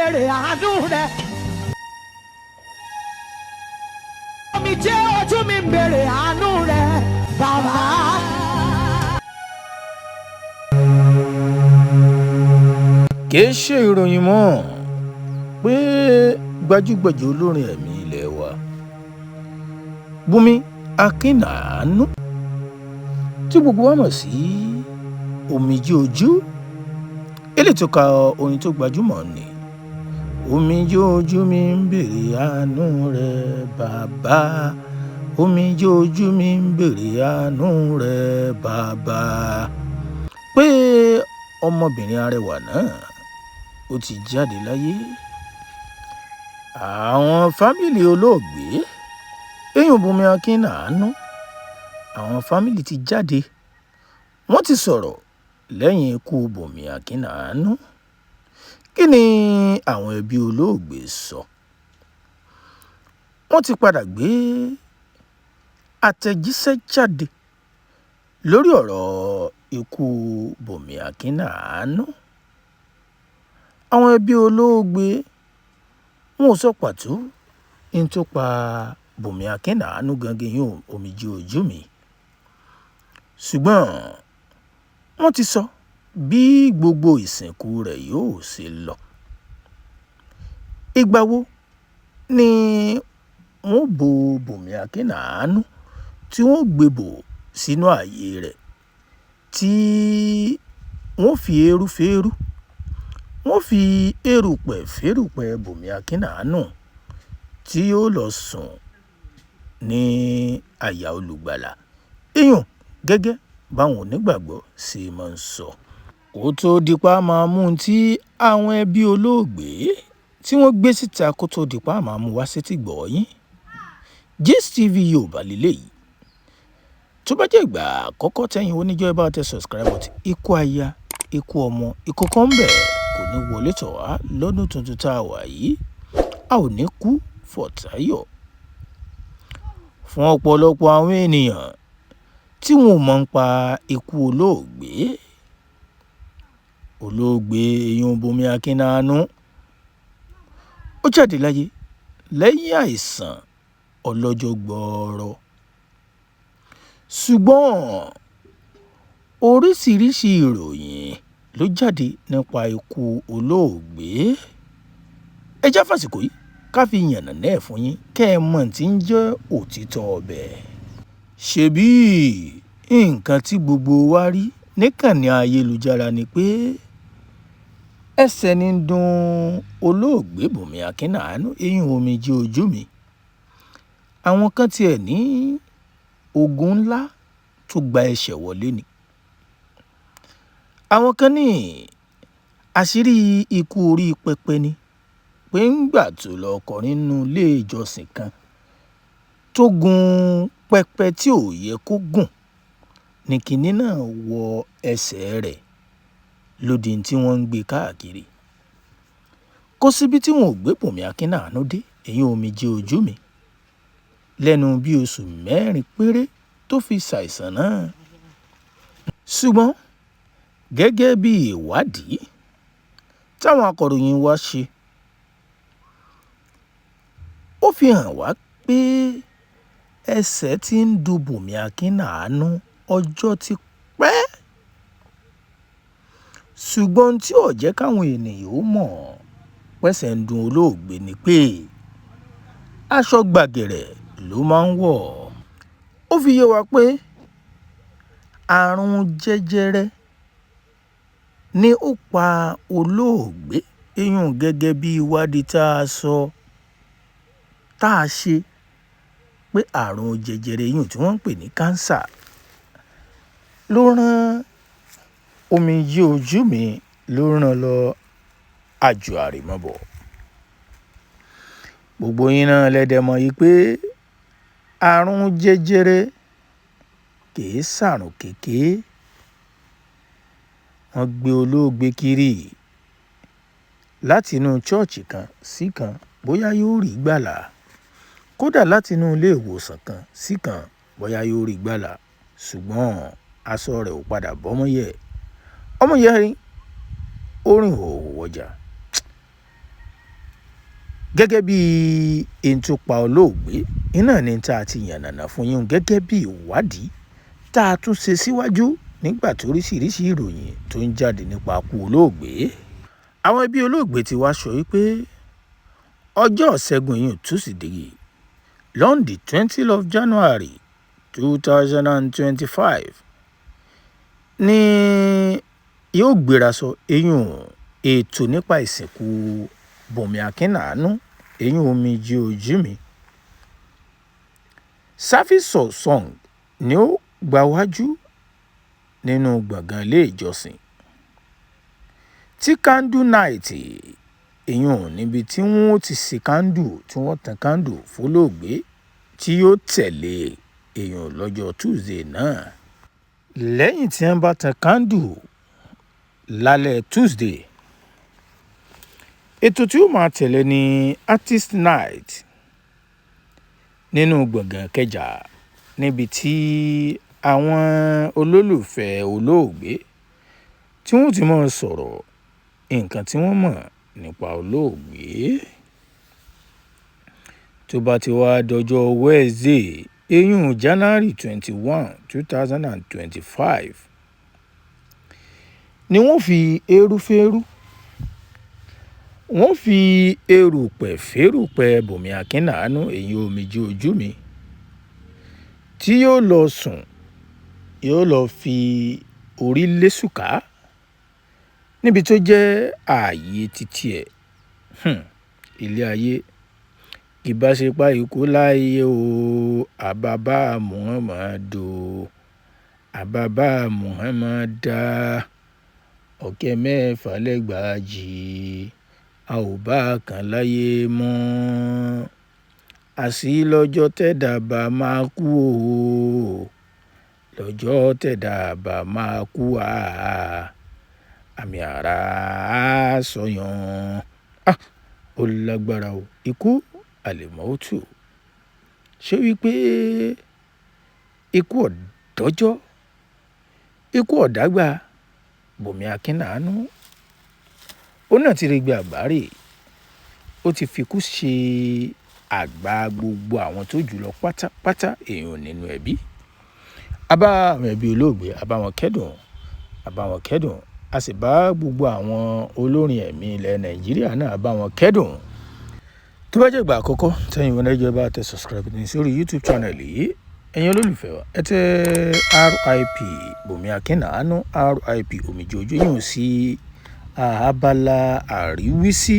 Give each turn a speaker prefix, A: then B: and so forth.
A: Béèrè àánú rẹ. Omijé ojú mi ń béèrè àánú rẹ, bàbá.
B: Kì í ṣe ìròyìn mọ́ pé gbajúgbajà olórin ẹ̀mí ilé wa Bùnmi Akínàánú, tí gbogbo wa mọ̀ sí Omijé Ojú, eléyìí tó ka orin tó gbajúmọ̀ ni Omijé ojú mi ń béèrè àánú rẹ, bàbá. Omijé ojú mi ń béèrè àánú rẹ, bàbá. Pé ọmọbìnrin arẹwà náà ó ti jáde láyé. Àwọn fámìlì olóògbé eyín Bùnmi Akínàánú, àwọn fámìlì ti jáde, wọ́n ti sọ̀rọ̀ lẹ́yìn ikú Bùnmi Akínàánú. Kí ni àwọn ẹbí olóògbé sọ? Wọ́n ti padà gbé àtẹ̀jíṣẹ́ jáde lórí ọ̀rọ̀ ikú Bùnmi Akínàánú. Àwọn ẹbí olóògbé wọn ò sọ pàtó ohun tó pa Bùnmi Akínàánú gangan yìí, Omijé Ojú Mi, ṣùgbọ́n wọ́n ti sọ bí gbogbo ìsìnkú rẹ̀ yóò ṣe lọ. Ìgbà wo ni wọ́n bo Bùnmi Akínàánú tí wọ́n gbé bò sínú ààyè rẹ̀, tí wọ́n fi eérú féérú, wọ́n fi erùpẹ̀ férùpẹ̀ Bùnmi Akínàánú tí yóò lọ sùn ní àyà Olùgbàlà, iyùn gẹ́gẹ́ báwọn onígbàgbọ́ ṣe máa ń sọ. Kó tóó di pa máa mú un tí àwọn ẹbí olóògbé tí wọ́n gbé síta, kó tóó di pa máa mú wá sétí gbọ́ yín. Gist TV Yorùbá lélẹ́yìí. Tó bá jẹ́ ìgbà àkọ́kọ́ tẹ́yìn oníjọ́, ẹ bá tẹ subscribe button. Ikú aya, ikú ọmọ, ìkọ̀kọ̀ ń bẹ̀ kò ní wọlé tọ̀ wá lọ́dún tuntun tá a wà yìí. A ò ní kú fọ̀táyọ̀. Fún ọ̀pọ̀lọpọ̀ àwọn ènìyàn tí wọn ò mọ̀ ń pa ikú olóògbé eyín Bùnmi Akínàánú, ó jáde láyé lẹ́yìn àìsàn ọlọ́jọ́ gbọọrọ. Ṣùgbọ́n oríṣiríṣi ìròyìn ló jáde nípa ikú olóògbé. Ẹ já fàsìkò yìí ká fi yànnàná ẹ̀ fún yín kẹ́ ẹ mọ̀ tí ń jẹ́ òtítọ́ ọbẹ̀. Ṣebí nǹkan tí gbogbo wa rí níkànnì ayélujára ni pé ẹsẹ̀ ní ń dun olóògbé Bùnmi Akínàánú, eyín Omijé Ojú Mi. Àwọn kan tiẹ̀ ní ogun ńlá tó gba ẹsẹ̀ wọlé ni. Àwọn kan ní àṣírí ikú orí pẹpẹ ni, pé ńgbà tó lọ kọrin nínú ilé ìjọsìn kan tó gun pẹpẹ tí ò yẹ kó gùn ní kinní náà wọ ẹsẹ̀ rẹ̀ lódì tí wọ́n ń gbé káàkiri. Kò síbi tí wọn ò gbé Bùnmi Akínàánú dé, eyín Omijé Ojú Mi, lẹ́nu bí oṣù 4 péré tó fi ṣàìsàn náà. Ṣùgbọ́n gẹ́gẹ́ bí ìwádìí táwọn akọ̀ròyìn wa ṣe, ó fi hàn wá pé ẹsẹ̀ tí ń dun Bùnmi Akínàánú ọjọ́ ti pẹ́. Ṣùgbọ́n tí ò jẹ́ káwọn ènìyàn ó mọ̀ pẹ́sẹ̀ ń dun olóògbé ni pé aṣọ gbàgẹ̀rẹ̀ ló máa ń wọ̀. Ó fi yé wa pé àrùn jẹjẹrẹ ni ó pa olóògbé eyín gẹ́gẹ́ bí ìwádìí tá a sọ tá a ṣe pé àrùn jẹjẹrẹ eyín tí wọ́n ń pè ní kánsà ló rán Omijé Ojú Mi, ló rán lọ àjò àrèmabọ̀. Gbogbo yín náà lẹ́dẹ̀ mọ̀ yìí pé àrùn jẹjẹrẹ kì í ṣàrùn kékeré. Wọ́n gbé olóògbé kiri láti inú ṣọ́ọ̀ṣì kan sí kan bóyá yóò rí gbàlà, kódà láti inú ilé ìwòsàn kan sí kan bóyá yóò rí gbàlà, ṣùgbọ́n aṣọ rẹ̀ ò padà bọ́mọ́yẹ̀. Ọmọyẹ ó rìn hòhò wọjà. Gẹ́gẹ́ bí n tó pa olóògbé iná ní tá a ti yànnàná fún yín gẹ́gẹ́ bí ìwádìí tá a tún ṣe síwájú nígbà tó oríṣiríṣi ìròyìn tó ń jáde nípa ikú olóògbé. Àwọn ẹbí olóògbé ti wá sọ wípé ọjọ́ Ìṣẹ́gun yìí, Tusidee, on the 20 of January 2025 ni yóò gbéra sọ eyín ètò nípa ìsìnkú Bùnmi Akínàánú, eyín Omijé Ojú Mi. Service of song ni ó gbáwájú nínú gbọ̀ngàn ilé ìjọsìn, tí candle night, ìyún níbi tí wọ́n ó ti ṣe káńdù, tí wọ́n tan káńdù fólóògbé, tí yóò tẹ̀lé, ìyún lọ́jọ́ Tuesday náà. Lẹ́yìn tí wọ́n bá tan káńdù lálẹ́ Tuesday, ètò tí ó máa tẹ̀lé ní artist night nínú gbọ̀ngàn Ìkẹjà, níbi tí àwọn olólùfẹ́ olóògbé tí wọ́n ti máa sọ̀rọ̀ nǹkan tí wọ́n mọ̀ nípa olóògbé. Tó bá ti wá dọjọ́ Wednesday, ìyún January 21, 2025, ni wọ́n fi eérú féérú, wọ́n fi erùpẹ̀ férùpẹ̀ Bùnmi Akínàánú, èyí Omijé Ojú Mi, tí yóò lọ sùn, yóò lọ fi orí lẹ́sùká níbi tó jẹ́ ààyè títí ẹ̀. Ilé ayé ìbáṣepọ̀ ikú láàyè o. Àbábá Muhammadu, àbábá Muhammadu, ọ̀kẹ́ mẹ́fà lẹ́gbàajì, a ò bá kan láyé mọ́. Àṣì lọ́jọ́ tẹ̀dá bá máa kú o, lọ́jọ́ tẹ̀dá bá máa kú, àmì àrà sọyàn. Ah, ó lágbára o, ikú àlèmọ́tò. Ṣé wípé ikú ọ̀dọ́jọ́, ikú ọ̀dágbà? Bùnmi Akínàánú ó náà ti regbe àgbáre, ó ti fikú ṣe àgbà gbogbo àwọn tó jù lọ pátápátá, èèyàn nínú ẹbí. A bá àwọn ẹbí olóògbé, a bá wọn kẹ́dùn, a bá wọn kẹ́dùn, a sì bá gbogbo àwọn olórin ẹ̀mí ilẹ̀ Nàìjíríà náà, a bá wọn kẹ́dùn. Tó bá jẹ́ ìgbà àkọ́kọ́ tẹ́yin wọn, ẹ bá tẹ subscribe ní sórí YouTube channel yìí. Ẹ̀yin olólùfẹ́ wa, ẹ tẹ RIP Bùnmi Akínàánú, RIP Omijé Ojú yìí sí abala àríwísí.